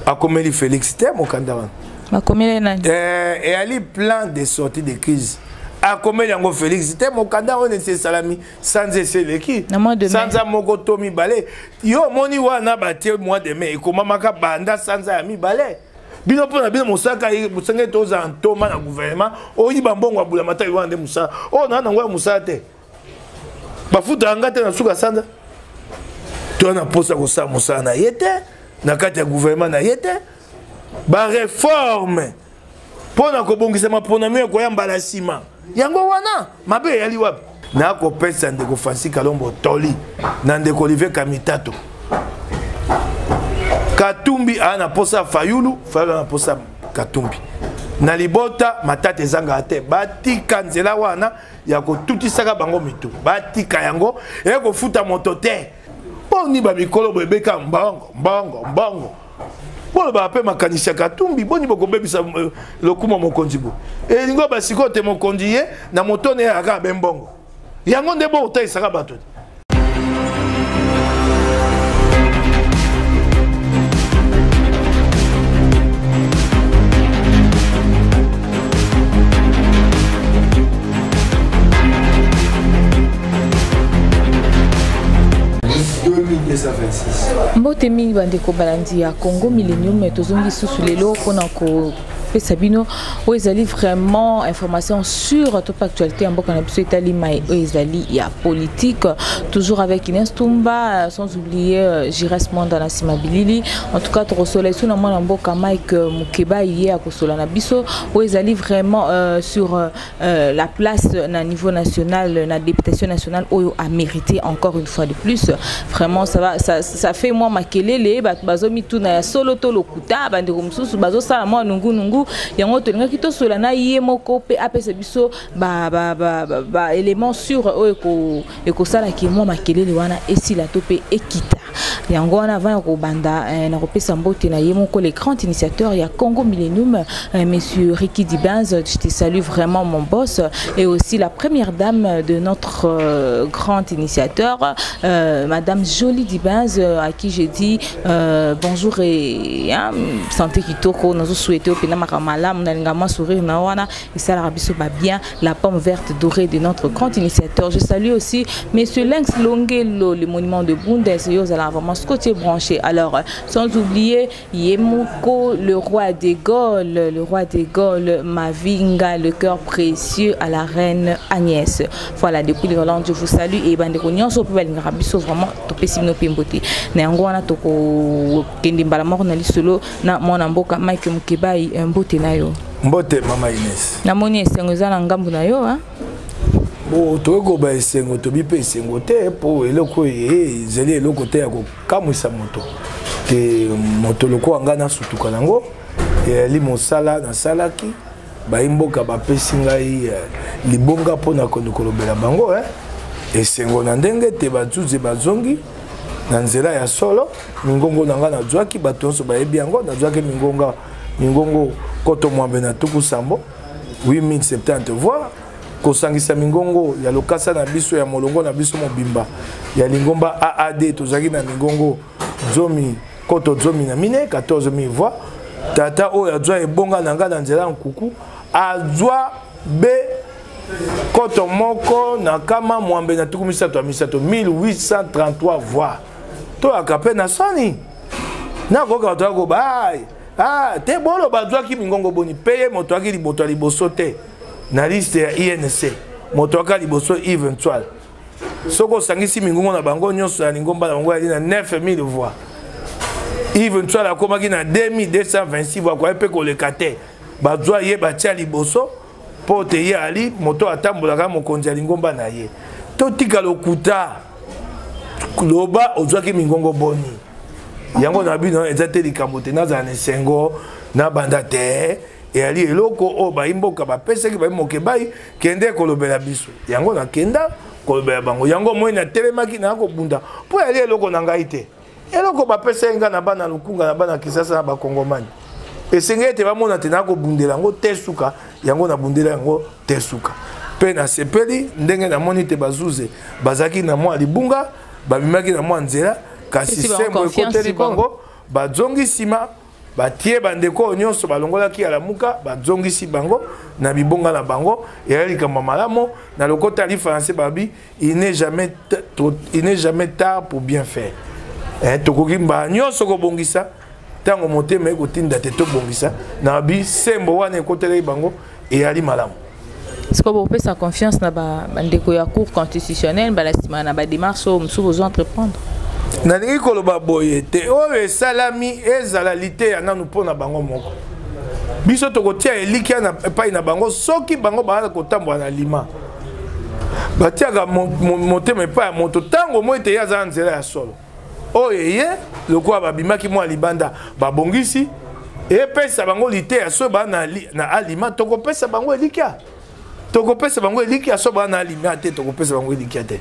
Akomeli Félix te mokanda wana. Bakomeli nani? Eh, eyali plan de sortie de crise. Akomeli yango Félix te mokanda oyo nesi esalami sanza esi eleki sanza moko to mibale. Yo omoni wana batie mois de mai ekomamaka banda sanza ya mibale. Bino mpo na bino mosaka mosengeli tozala ntoma na gouvernement oyiba mbongo ya bulamatari wana nde mosala oyo na nango ya mosala te. Bafutaka nga te na suka sanza. Toya na mposa kosala mosala na ye te na kati ya gouvernement na ye te. Ba réforme mpo na kobongisa maponami ekoya mbala nsima. Yango wana mabe eyali wapi? Nakopesa ndeko Francis Kalombo toli na ndeko Olivier Kamitato. Katumbi aa na posa Fayulu, Fayulu na posa Katumbi. Na libota matata ezangaka te, batika nzela wana ya kotutisaka bango mitu, batika yango ekofuta moto te. Boni ba mikolo boyebeka mbongo mbongo mbongo, bolobaka mpe makanisi ya Katumbi. Boni bokobebisa lokumu ya mokonzi bo elingo basikoyo te mokonzi ye na moto ne ayaka abe mbongo yango nde bokotalisaka bato te. Mbote mingi bandeko balandi ya Congo Millennium, tozongi susu lelo mpona kopesa bino oyo ezali vraiment information sur to pa actualité ya mboka na biso etali mai oyo ezali ya politique, toujours avec Inès Tumba, sans oublier Gires Mwanda na nsima bilili. En tout cas tokosola esu na mwana mboka Mike Mukeba ye akosola na biso oyo ezali vraiment sur la place na niveau national, na députation nationale oyo a mérité encore une fois de plus. Vraiment ça va, ça, ça fait moi makelele, bato bazo mituna ya solo to lokuta, bandeko mosusu bazo sala mwa nungu nungu. Yango tolingaki tosola na ye moko pe apesa biso ba, ba, ba, ba, ba élément sur oyo ekosalaki mwa makelele wana esila to pe ekita. Yango wana avant ya kobanda na kopesa mbote na ye moko le grand initiateur ya Congo Millennium, monsieur Ricky Dibinz, je te salue vraiment mon boss, et aussi la première dame de notre grand initiateur, madame Jolie Dibinz, à qui j'ai dit bonjour et hein, santé kitoko, nous souhaitons pena makamala, nalinga mwa sourire na wana esalaka biso ba bien, la pomme verte dorée de notre grand initiateur. Je salue aussi monsieur Lynx Longelo, le monument de Bundes, yo ozala vraiment scotché branché. Alors sans oublier Yemoko, le roi des Gaules, le roi des Gaules, Mavinga, le cœur précieux à la reine Agnès. Voilà, depuis l'Irlande, je vous salue et bandeko nyonso pe balingaka biso vraiment topesi bino pe mbote. Na yango wana toko kende mbala moko na lisolo na mwana mboka Mike Mukebayi, mbote na yo. Mbote mama Inès. Namoni esengo eza na ngambu na yo, hein? Bo tokoki ba esengo tobi pe esengo te po eloko oyo ezali eloko te ya kokamwisa moto te, moto lokola ngai nasutuka nango ezali mosala nasalaki, bayi mboka bapesi ngai libonga mpona kolobela bango, hein? Esengo na ndenge te bazuzi bazongi na nzela ya solo. Mingongo na ngai nazwaki, bato nyonso bayebi yango, nazwaki mingongo koto mwambe na tuku sambo, 8070 voix, kosangisa mingongo ya lokasa na biso ya molongo na biso mobimba ya lingomba AAD, tozalaki na mingongo zomi koto zomi na mine, 14000 voix. Tata oyo azwa ebonga na ngai na nzela ya nkuku azwa B koto moko na kama mwambe na tuku misato ya misato, 1833 voix. Toyaka mpe na soni nakoka bato ya koba, ai, ah, te bolo bazwaki mingongo boni mpe ye moto aki moto ya liboso te na liste ya INC, moto aka liboso Yves Ntwal. Soki osangisi mingongo na bango nyonso ya lingomba na bango yali na 9000 voix, Yves Ntwal akomaki na 2226 voix, akoki mpe koleka te. Bazwa ye batia liboso mpo te ye ali moto atambolaka mokonzi ya lingomba na ye. Totika lokuta, loba ozwaki mingongo boni. Yango na bino eza te likambo te, nazala na esengo nabanda te, eyali eloko oyo bayi mboka bapesaki bayi mokebai kende kolobela biso. Yango nakenda kolobela bango, yango moi natelemaki na kobunda mpo eyali eloko na ngai te, eloko bapesaki ngai na bana Lukunga na bana Kisasa na bakongomani. Esengeli ete bamona te nakobundela yango te suka, yango nabundela yango te suka. Mpe nasepeli ndenge namoni te bazuze bazalaki na mwa libunga, babimaki na mwa nzela, kasi Esi bango sembo confiance ekoteli sikoyo. bango, bazongi nsima. Batie bandeko oyo nyonso balongolaki ya Lamuka, bazongisi bango na bibonga na bango. Eyali likambo ya malamu. Na lokota ya lifalanse babi il n'est jamais tard pour bien faire. Tokoki mbala nyonso kobongisa ntango motema ekotinda te tobongisa na bi sembo wana ekotelaki bango, eyali malamu. Sikoyo bopesa confiance na bandeko ya Cour constitutionnelle mbala nsima na badémarche oyo mosusu bozo entreprendre? Nalingi koloba boye te, oyo esalami ezala liteya nanu mpo na bango moko. Biso tokotia elikya na epai na bango soki bango baza kotambola na lima. Batiaka motema epai ya moto ntango moi ete ye aza na nzela ya solo. Oyo eye lokola babimaki mwa libanda, babongisi, epesa bango liteya. Soki baa na alima, tokopesa bango elikya. Tokopesa bango elikya. So baa na alima te, tokopesa bango elikya te.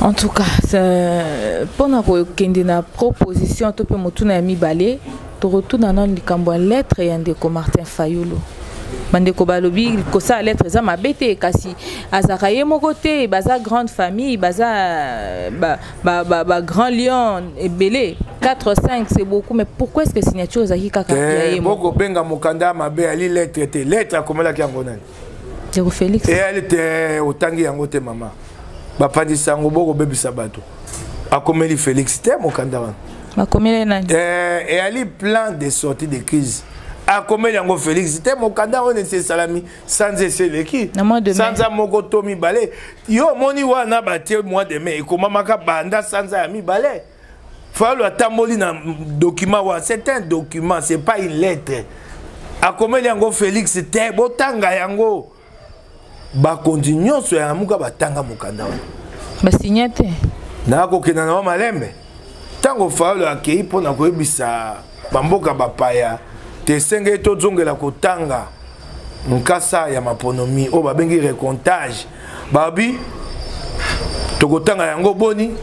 En tout cas, mpona kokende na proposition to mpe motuna ya mibale, tokotuna nano likambo ya lettre ya ndeko Martin Fayulu. Bandeko balobi kosala lettre eza mabe te, kasi azalaka ye moko te, baza grande famille, baza ba grand lion ebele, 4, 5, c'est beaucoup. Mais pourquoi est-ce que signature ezalaki kaka ya ye moko? Bokobenga mokanda ya mabe, ali lettre te. Lettre akomelaki yango nani? Ndeko Félix. Eyali te, otangi yango te, mama. Bapandisa yango, bokobebisa bato. Akomeli Félix te mokanda wana. Bakomeli nani? Eyali plan de sortie de crise. Akomeli yango Félix te. Mokanda oyo nesi esalami sanza esi eleki, Na mois de mai. sanza moko to mibale. Yo omoni wana batie mois de mai, ekomamaka banda sanza ya mibale. Fayulu atamboli na document wana. C'est un document, c'est pas une lettre. Akomeli yango Félix te. Botanga yango. Bakonzi nyonso ya Lamuka batanga mokanda wana. Basinya te. Nakokenda na wa malembe. Ntango Fayulu akei mpona koyebisa bamboka bapaya te esengeli tozongela kotanga nkasa ya maponomi oyo babengi recomptage, babi tokotanga yango boni?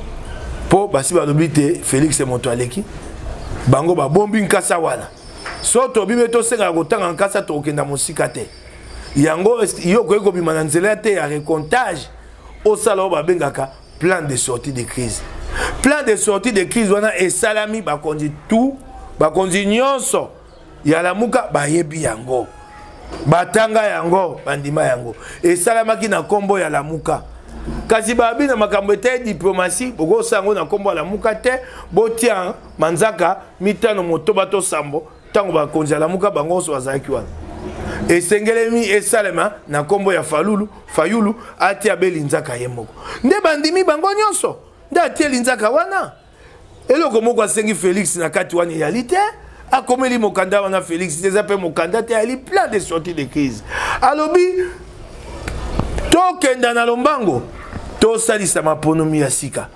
Mpo basi balobi te Félix moto aleki bango, babombi nkasa wana. So tobi mpe tosengaka kotanga nkasa, tokokenda mosika te. Yango yo okoki kobima na nzela te ya recomptage, osala oyo babengaka plan de sortie de crise. Plan de sortie de crise wana esalami, bakonzi tout, bakonzi nyonso ya Lamuka bayebi yango, batanga yango, bandima yango. Esalamaki na nkombo ya Lamuka, kasi babi na makambo etali diplomatie, bokosala yango na nkombo ya Lamuka te. Botia manzaka mitano, motoba to sambo. Ntango bakonzi ya Lamuka bango nyonso bazalaki wana, esengelemi esalema na nkombo ya Falulu. Fayulu atia be linzaka ye moko, nde bandimi bango nyonso, nde atie linzaka wana. Eloko moko asengi Félix na kati wana eyali te. Akomeli mokanda wana Félix te, eza mpe mokanda te, ayali plan de sortie de crise. Alobi tokenda na lombango, tosalisa maponomi ya sika,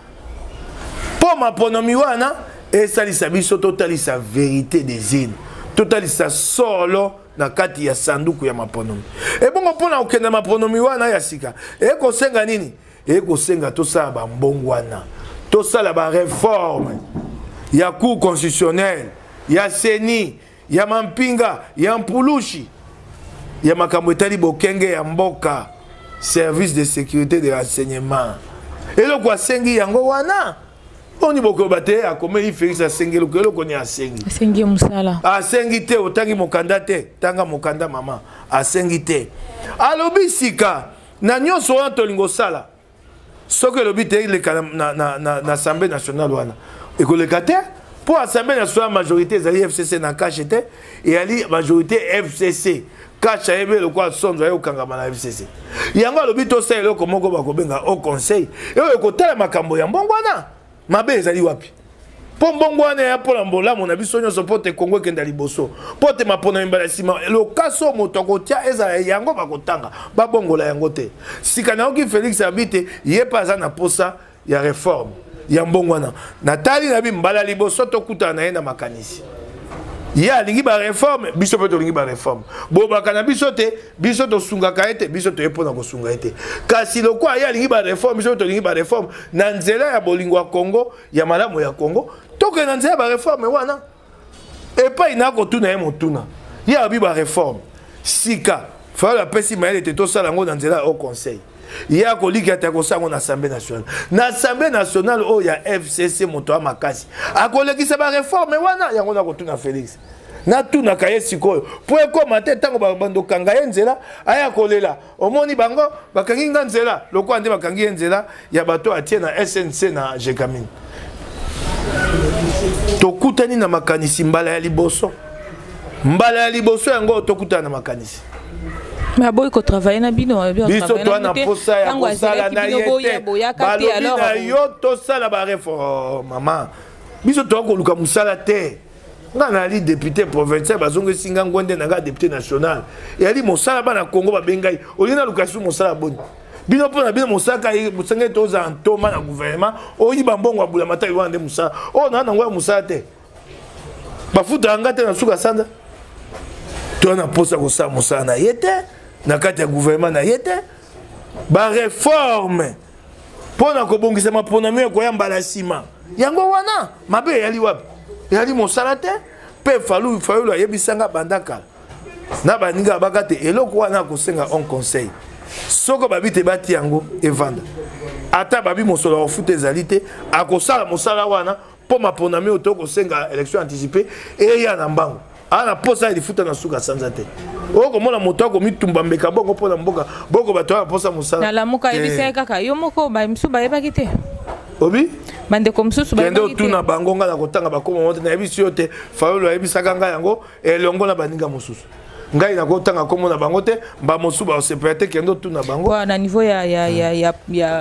mpo maponomi wana esalisa biso totalisa vérité des urnes, totalisa solo na kati ya sanduku ya maponomi. Ebongo mpona kokenda maponomi wana ya sika, ekosenga nini? Ekosenga tosala bambongwana, tosala bareforme ya Cour constitutionnelle, ya CENI, ya mampinga, ya mpulushi, ya makambo etali bokenge ya mboka, service de sécurité de renseignement. Eloko asengi yango wana. Boni bokoloba te akomeli Félix? Asengi eloko, eloko nini asengi? Asengi ye mosala. Asengi te, otangi mokanda te. Tanga mokanda, mama. Asengi te. Alobi sika na nyonso wana tolingi osala, soki elobi te eleka na Assemblée nationale wana, ekoleka te, mpo Assemblée nationale majorité ezali FCC na CACH te. Eyali majorité FCC, CACH ayebi lokola sonzo aye kokangama na FCC. Yango alobi tosala eloko moko bakobenga Haut Conseil, oyo ekotala makambo ya mbongo wana. Mabe ezali wapi? Mpo mbongo wana ya mpona bolamu na biso nyonso, mpo te Kongo ekenda liboso, mpo te mapona mibale nsima lokaso moto akotia ezala yango bakotanga, babongola yango te. Sika nayoki Félix abi te ye mpe aza na posa ya réforme ya mbongo wana. Natali na bi mbala liboso tokutana na ye na makanisi. Ye alingi bareforme, biso mpe tolingi bareforme. Bobaka na biso te, biso tosungaka ye te, biso toye mpona kosunga ye te. Kasi lokola ye alingi bareforme, biso mpe tolingi bareforme na nzela ya bolingo ya Kongo, ya malamu ya Kongo, tokende na nzela ya bareforme wana. Epai na kotuna ye motuna, ye abi bareforme. Sika Fayulu apesi mayele te tosala yango na nzela ya Haut Conseil. Ye akolika te, akosala yango na Assemblée nationale. Na Assemblée nationale oyo ya FCC, moto ya makasi akolekisa baréforme wana. Yango nakotuna Félix, natunaka ye sikoyo, mpo ekóma te ntango bandokanga ye nzela, aya kolela: "Omoni, bango bakangi nga nzela." Lokola nde bakangi ye nzela ya bato atie na SNC na Gécamines. Tokutani na makanisi mbala ya liboso, mbala ya liboso yango tokutana na makanisi. Mais aboyi kotravaille na bino. Biso toa na mposa ya kosala na ye te. Balobi na yo tosala baréforme, mama. Biso toa koluka mosala te. Nga nali député provincial, bazongisi nga ngwende na nga député national. Eyali mosala bana Congo babengai. Olingi naluka su mosala boni? Bino, mpo na bino mosala mosenge tozala ntoma na gouvernement, oyiba mbongo ya bula mataki wana nde mosala oyo naa nango ya mosala te. Bafutaka nga te na suka sanza. Toya na mposa kosala mosala na ye te na kati ya gouvernement na ye te. Baréforme mpo na kobongisa maponami ekoya mbala nsima, yango wana mabe eyali wapi? Eyali mosala te. Mpe Fayulu ayebisanga banda kala na baninga abaka te eloko wana akosenga on conseil. Soko babi te bati yango evanda, ata babi mosolo ya kofuta ezali te, akosala mosala wana mpo maponami oyo tokosenga élection anticipée eya na mbango. Aa na posa ya lifuta na suka sanza te. Oyo komona moto akomitumba mbeka bongo mpo na mboka boko, bato aya posa mosala. Nalamuka ayebisa ye kaka yo moko, bamisusu bayebaki te. Obi? Bandeko mosusu. Kende otuna bango. Ngai na kotanga bakoma mo te. Nayebisi yo te, Fayulu ayebisaka ngai yango elongo na baninga mosusu. Ngai nakotanga nkombo na bango te, bamosusu basepela te. Kende otuna bango. Na niveau ya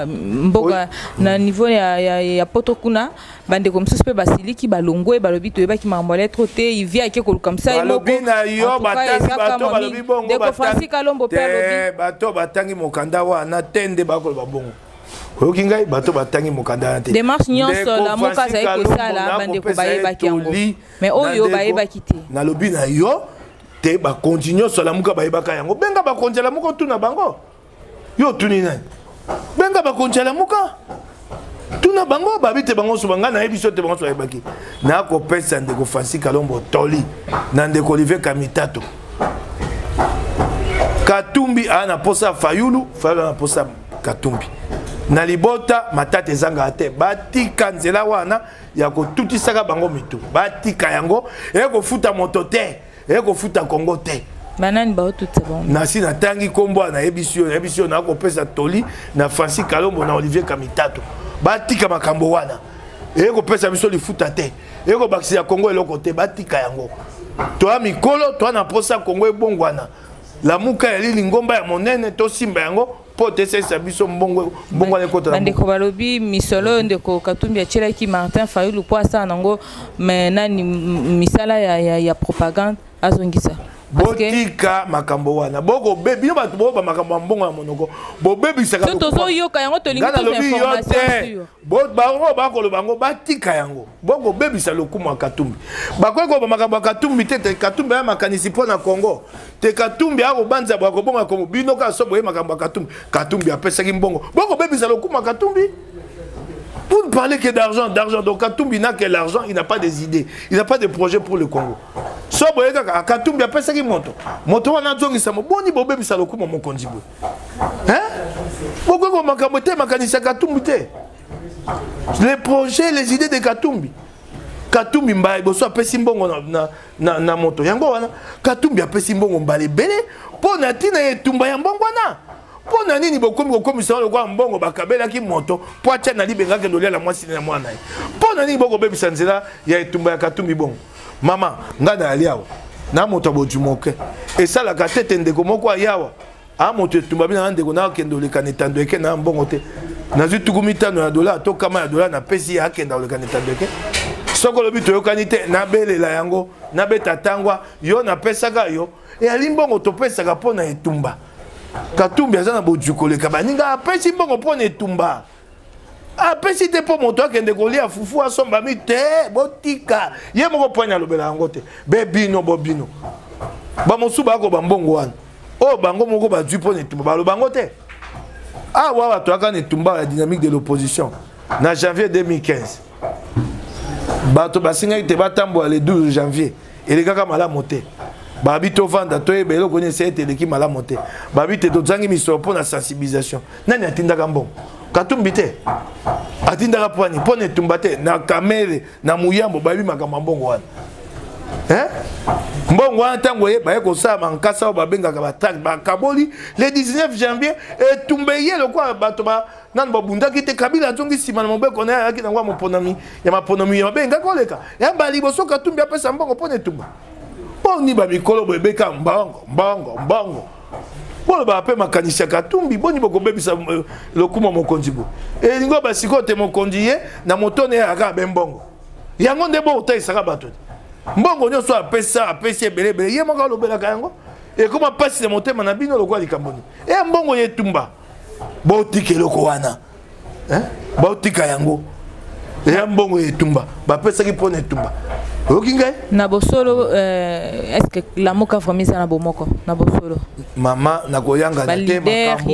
mboka, na niveau ya poto kuna, bandeko mosusu mpe basiliki, balongwe, balobi toyebaki makambo ya lettre te. Ivi ake koluka mosala. Balobi na yo batangi, bato balobi bongo. Ndeko Francis Kalombo mpe alobi. Bato batangi mokanda wana te nde bakoloba bongo. Oyoki ngai? Bato batangi mokanda wana te. Démarche nyonso Lamuka azali kosala, bandeko bayebaki yango, mais oyo bayebaki te. Nalobi na yo te, bakonzi nyonso Lamuka bayebaka yango. Benga bakonzi ya Lamuka, otuna bango. Yo otuni nani? Benga bakonzi ya Lamuka, tuna bango. Babi te bango nyonso, ngai nayebi so te bango nyonso bayebaki. Nakopesa ndeko Francis Kalombo toli na ndeko Olivier Kamitato. Katumbi aa na posa ya Fayulu, Fayulu aa na posa Katumbi. Na libota matata ezangaka te. Batika nzela wana ya kotutisaka bango mitu, batika yango. Ekofuta moto te, ekofuta Kongo te. Banani baotutisa bango? Nasi natangi nkombo, nayebisi yo, nayebisi yo. Nakopesa toli na Francis Kalombo na Olivier Kamitato, batika makambo wana. Ekopesa biso lifuta te, ekobakisela Kongo eloko te. Batika yango. Toya mikolo, toya na mposa Kongo ebongwana. Lamuka yali lingomba ya monene, tosimba yango mpo tesalisa biso mbongo, mbongo wana ekota. Bandeko balobi misolo oyo ndeko Katumbi atielaki Martin Fayulu mpo asala nango me nani misala ya propagande, azongisa. Botika makambo wana. Bokobe bino bato boyoba makambo ya mbongo ya monoko, bobebisaka. Tozoyoka yango, tolingi. Yo te, bango bakoloba yango, batika yango. Bokobebisa lokumu ya Katumbi. Bakoki koloba makambo ya Katumbi te. Te, Katumbi aya makanisi mpo na Congo te. Katumbi akobanza boye, akobonga Congo. Bino kaka so boye makambo ya Katumbi, Katumbi apesaki mbongo, bokobebisa lokumu ya Katumbi. Vous ne parlez que d'argent, d'argent. Donc Katumbi n'a que l'argent, il n'a pas des idées, il n'a pas de projet pour le Congo. So boye kaka Katumbi apesaki moto. Moto wana azongisa mo boni bobebisa lokumu mokonzi boye. Hein? Bokoki makambo te, makanisi ya Katumbi te. Les projets, les idées de Katumbi. Katumbi mbala liboso apesi mbongo na moto yango wana. Katumbi apesi mbongo mbala ebele mpo na ntina ya etumba ya mbongo wana. Mpo na nini bokomi kokomisa wana lokola mbongo bakabelaki moto mpo atya na libenga, akende olia na mwasi na mwana ye? Mpo na nini bokobebisa nzela ya etumba ya Katumbi bongo? Mama, ngai nayali awa na moto ya bozwi moke, esalaka te te ndeko moko ayawa a moto etumba bina na ndeko nakende oleka na etando eke na mbongo te. Nazwi 50 ya dollar to kama ya dollar, napesi ye, akenda oleka na etando eke. Soki olobi toyokani te, nabelela yango, nabeta tangwa yo napesaka yo. Eyali mbongo topesaka mpo na etumba. Katumbi aza na bozwi koleka baninga, apesi mbongo mpo na etumba, apesi te mpo moto akende kolia fufu, asomba mi te. Botika ye moko poigne alobela yango te. Be bino bo bino bamosusu bakoba mbongo wana oyo bango moko bazwi mpo na etumba, baloba yango te. Awa bato aka na etumba ya dynamique de l'opposition na janvier 2015, bato basengaki te batambola le 12 janvier. Elekaka malamu te. Babi tovanda toyeba eloko nini esi ete eleki malamu te. Babi te tozangi misolo mpo na sensibilisation. Nani atindaka mbongo? Katumbi te. Atindaka mpo nini? Mpo na etumba te. Na Kamere, na Muyambo bayebi makambo ya mbongo wana. Hein? Mbongo wana ntango ye baye kosala bankasa oyo babengaka batract bakaboli le 19 janvier etumba eye lokola bato ba nanu babundaki te. Kabila azongi nsima na mobeko na ye ayaki nango ya moponami ya maponomi ya mabe engaki koleka ya mbala liboso. Katumbi apesa mbongo mpo na etumba boni bamikolo boye ebeka mbongo mbongo mbongo bolobaka mpe makanisi ya Katumbi. Boni bokobebisa lokumu mokonzi bo elingi oyo basikoyo te. Mokonzi ye na moto na ye ayaka abe mbongo yango nde botalisaka bato te. Mbongo nyonso apesa, apesi ebele ebele, ye moko alobelaka yango, ekoma mpasi na motema na bino lokola likambo nini. E mbongo ye etumba, botika eloko wana, botika yango. Eya mbongo ya etumba, bapesaki mpo na etumba. Oyoki ngai? Na bosolo, est ce que Lamuka vraiment eza na bomoko na bosolo? Mama, nakoyangana te makambo,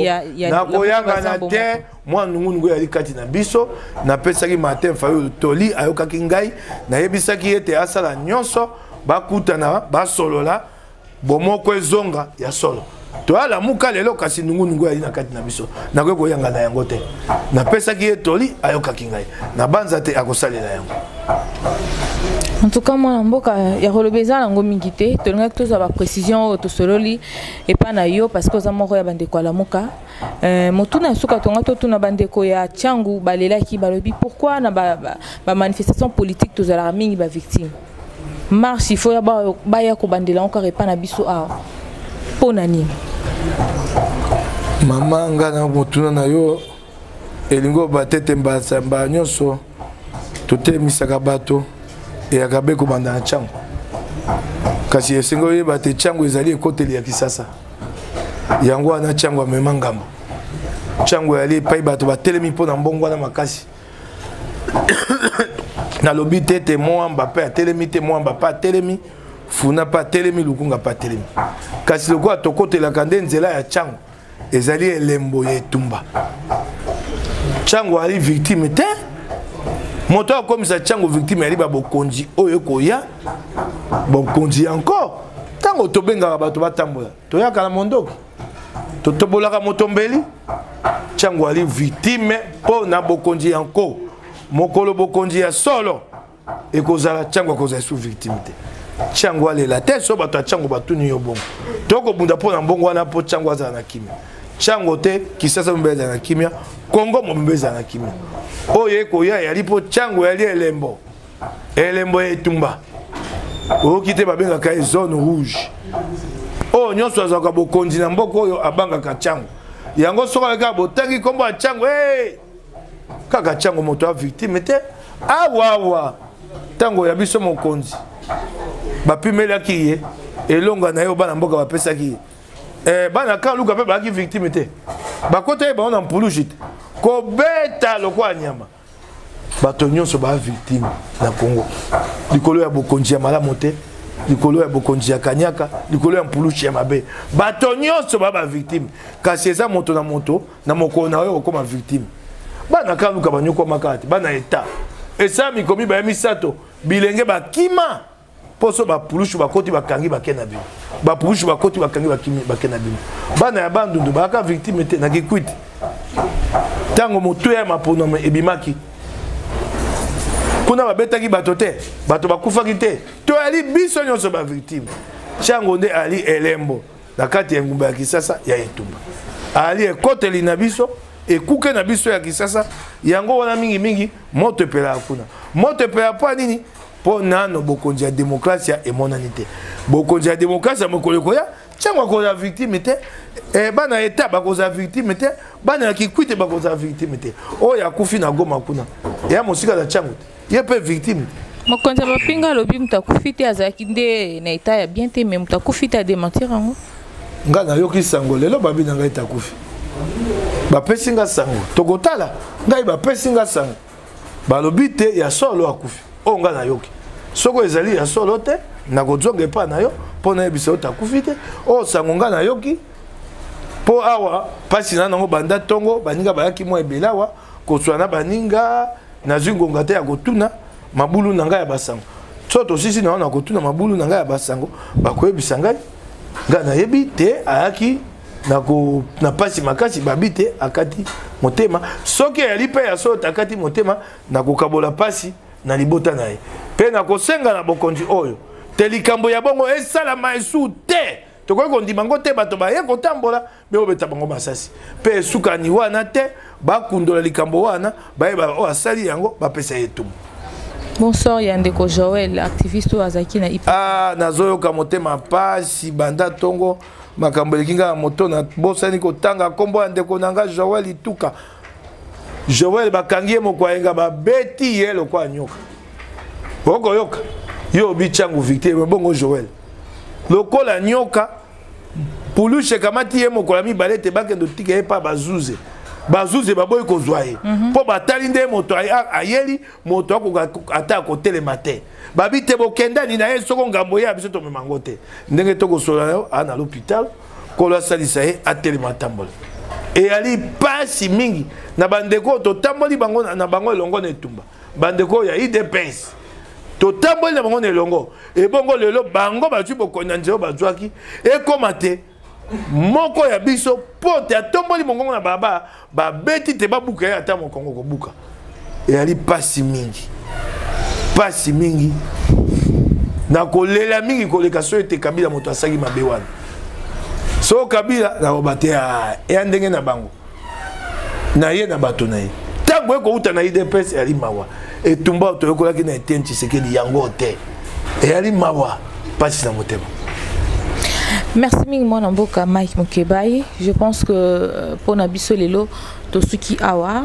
nakoyangana te. Mwa nungunungu ezali kati na biso. Napesaki Martin Fayulu toli, ayokaki ngai. Nayebisaki ete asala nyonso bakutana, basolola, bomoko ezonga ya solo. Toyalamuka lelo, kasi nungunungu ezali na kati na biso, nakoki koyanga na yango te. Napesaki ye toli, ayokaki ngai, nabanza te akosalela yango. En tout cas, mwana mboka, ya koloba eza nango mingi te. Tolingaki tozwa baprécision oyo tosololi epai na yo parce que oza moko ya bandeko ya Lamuka. Motuna ya suka tonga totuna bandeko ya Tshangu balelaki, balobi pourquoi na bamanifestation ba, ba politique tozalaka mingi bavictime? Marche il faut ya baya kobandela yango kaka epai na biso awa, mpo na nini? Mama, nga na motuna na yo elingi oba te te mbala nyonso totelemisaka bato eyaka be kobanda na Tshangu. Kasi esengi oyeba te Tshangu ezali ekoteli ya Kisasa. Yango wana Tshangu amema ngambo. Tshangu eyali epai bato batelemi mpo na mbongo wana makasi. Nalobi te te Mwamba mpe atelemi te, Mwamba mpe atelemi, Funa mpe atelemi, Lukunga mpe atelemi. Kasi lokola tokotelaka nde nzela ya Tshangu, ezali elembo ya etumba. Tshangu ali victime te. Moto akomisa Tshangu victime yali babokonzi oyo ekoya, bokonzi encore. Ntango tobengaka bato batambola, toyaka na mondoki, totobolaka motombeli. Tshangu ali victime mpo na bokonzi ya nko. Mokolo bokonzi ya solo ekozala, Tshangu akozala su victime te. Tshangu alela te. So bato ya Tshangu batuni yo bongo, tokobunda mpo na mbongo wana mpo Tshangu azala na kimia. Tshangu te, Kisasa mobimba ezala na kimia, Kongo mobimba ezala na kimia. Oyo ekoya eyali mpo Tshangu eyali elembo, elembo ya etumba. Oyoki te babengaka ye zone rouge? Oyo nyonso azwaka bokonzi na mboka oyo abangaka Tshangu. Yango soki kaka botangi nkombo ya Tshangu, hey! Kaka Tshangu moto ya victime te. Awawa ntango ya biso mokonzi bapimelaki ye elonga na ye oyo bana mboka bapesaki ye, bana kan luka mpe bazalaki victime te. Bakota ye bango na mpulushi te, kobeta lokola nyama. Bato nyonso baa victime na Congo likolo ya bokonzi ya malamu te, likolo ya bokonzi ya kanyaka, likolo ya mpulushi ya mabe. Bato nyonso baa bavictime, kasi eza moto na moto na mokolo na oyo okoma victime. Bana kaluka banyokwamaka te, bana eta esala mikomi baya misato bilenge bakima mposo bapulushu bakoti bakangi bake na bino, bapulushu bakoti bakangi bakimi bake na bino. Bana ya Bandundu bayaka victime te? Na Kikwiti, ntango motuya ya maponomo ebimaki kuna, babetaki bato te, bato bakufaki te. Toyali biso nyonso bavictime. Tshangu nde ali elembo na kati ya engumba ya Kisasa ya etumba, ali ekoteli na biso, ekuke na biso ya Kisasa. Yango wana mingimingi moto epelaka kuna. Moto epelaka mpo ya nini? Mpo nano bokonzi ya demokrasia emonani te. Bokonzi ya demokrasia mokolo ekoya, Tshangu akozala victime te, bana eta bakozala victime te, bana ya Kikwite bakozala victime te. Oyo akufi na Goma kuna ya mosika na Tshangu te, ye mpe victime te. Mokonzi ya mapinga alobi moto akufi te, azalaki nde na état ya bien te, mais moto akufi te, adémentir yango. Ngai nayoki sango lelo, babi na ngai ete akufi. Bapesi nga sango, tokotala. Ngai bapesi nga sango, balobi te ya solo akufi. Oyo ngai nayoki, soki ezali ya solo te, nakozonga epai na yo mpo nayebisa yo takufi te. Oyo sango ngai nayoki, mpo awa mpasi na nango banda ntongo, baninga bayaki mwa ebele awa koswa na baninga, nazwi ngonga te ya kotuna mabulu na ngai ya basango. So tosisi na wana kotuna mabulu na ngai ya basango, bakoyebisa ngai. Ngai nayebi te ayaki na ko na pasi makasi, babi te akati motema. Soki eyali mpe ya solo akati motema, na kokabola pasi na libota na ye mpe na kosenga na bokonzi oyo te likambo ya bongo esalama esu te. Tokoki kondima ngo te, bato baye kotambola mpe obeta bango masasi mpe esukani wana te. Bakundola likambo wana, bayeba oyo asali yango, bapesa ye etumbu. Bonsoir ya ndeko Joël, activiste oyo azalaki na IP. Ah, nazoyoka motema pasi banda ntongo, makambo eleki ngai na moto, nabosani kotanga nkombo ya ndeko na ngai Joël Ituka. Joël bakangi ye moko ayenga, babeti ye lokola nyoka. Okoyoka yo obi Tshangu victime, bongo Joël lokola nyoka pulushe ekamati ye mokolo ya mibale ete bakende otika ye mpa bazuze. Bazuze baboyi kozwa ye mpo batali nde moto ayeli moto akoka ata akotelema te. Babi te bokendani na ye, soko ngambo ye ya biso tomema yango te. Ndenge tokosola na yo aa na l'hôpital, Nkolo asalisa ye atelema atambola. Eyali pasi mingi na bandeko oyo totamboli bango na bango elongo na etumba, bandeko oyo ya UDPS totamboli na bango na elongo. Ebongo lelo bango bazwi bokonzi na nzela bazwaki, ekóma te moko ya biso mpo te atomboli mongongo na baba, babeti te babuka ye ata mokongo kobuka. Eyali pasi mingi, pasi mingi, na kolela mingi koleka. So ete Kabila moto asali mabe wana, so Kabila nakoba te eya ndenge na bango na ye na bato na ye. Ntango ekouta na UDPS eyali mawa. Etumba oyo toyekolaki na Etienne Tshisekedi yango te, eyali mawa, mpasi na motema. Merci mingi mwana mboka Mike Mukebayi. Je pense que mpona biso lelo tosuki awa.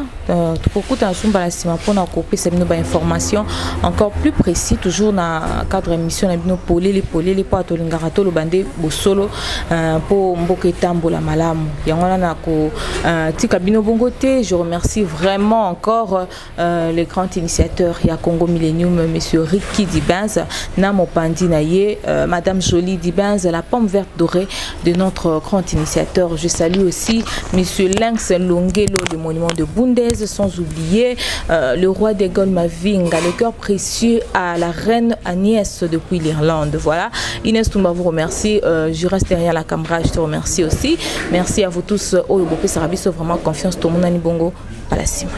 Tokokutana sumba na nsima mpona kopesa bino bainformation encore plus précis, toujours na cadre émission na bino Polele Polele, mpo tolingaka toloba nde bosolo mpo mboka etambola malamu. Yango wana na kotika bino bongo te. Je remercie vraiment encore le grand initiateur ya Congo Millennium, monsieur Ricky Dibens, na mopandi na ye, madame Jolie Dibens, la pomme verte dorée de notre grand initiateur. Je salue aussi monsieur Lynx Longelo, le monument de Bundes, sans oublier le roi des Gaules Mavinga, le cœur précieux à la reine Agnès depuis l'Irlande. Voilà, Inès Toumba vous remercie. Je reste derrière la caméra, je te remercie aussi. Merci à vous tous. Oyo bopesa biso vraiment confiance, tout le monde bongo. Palasima.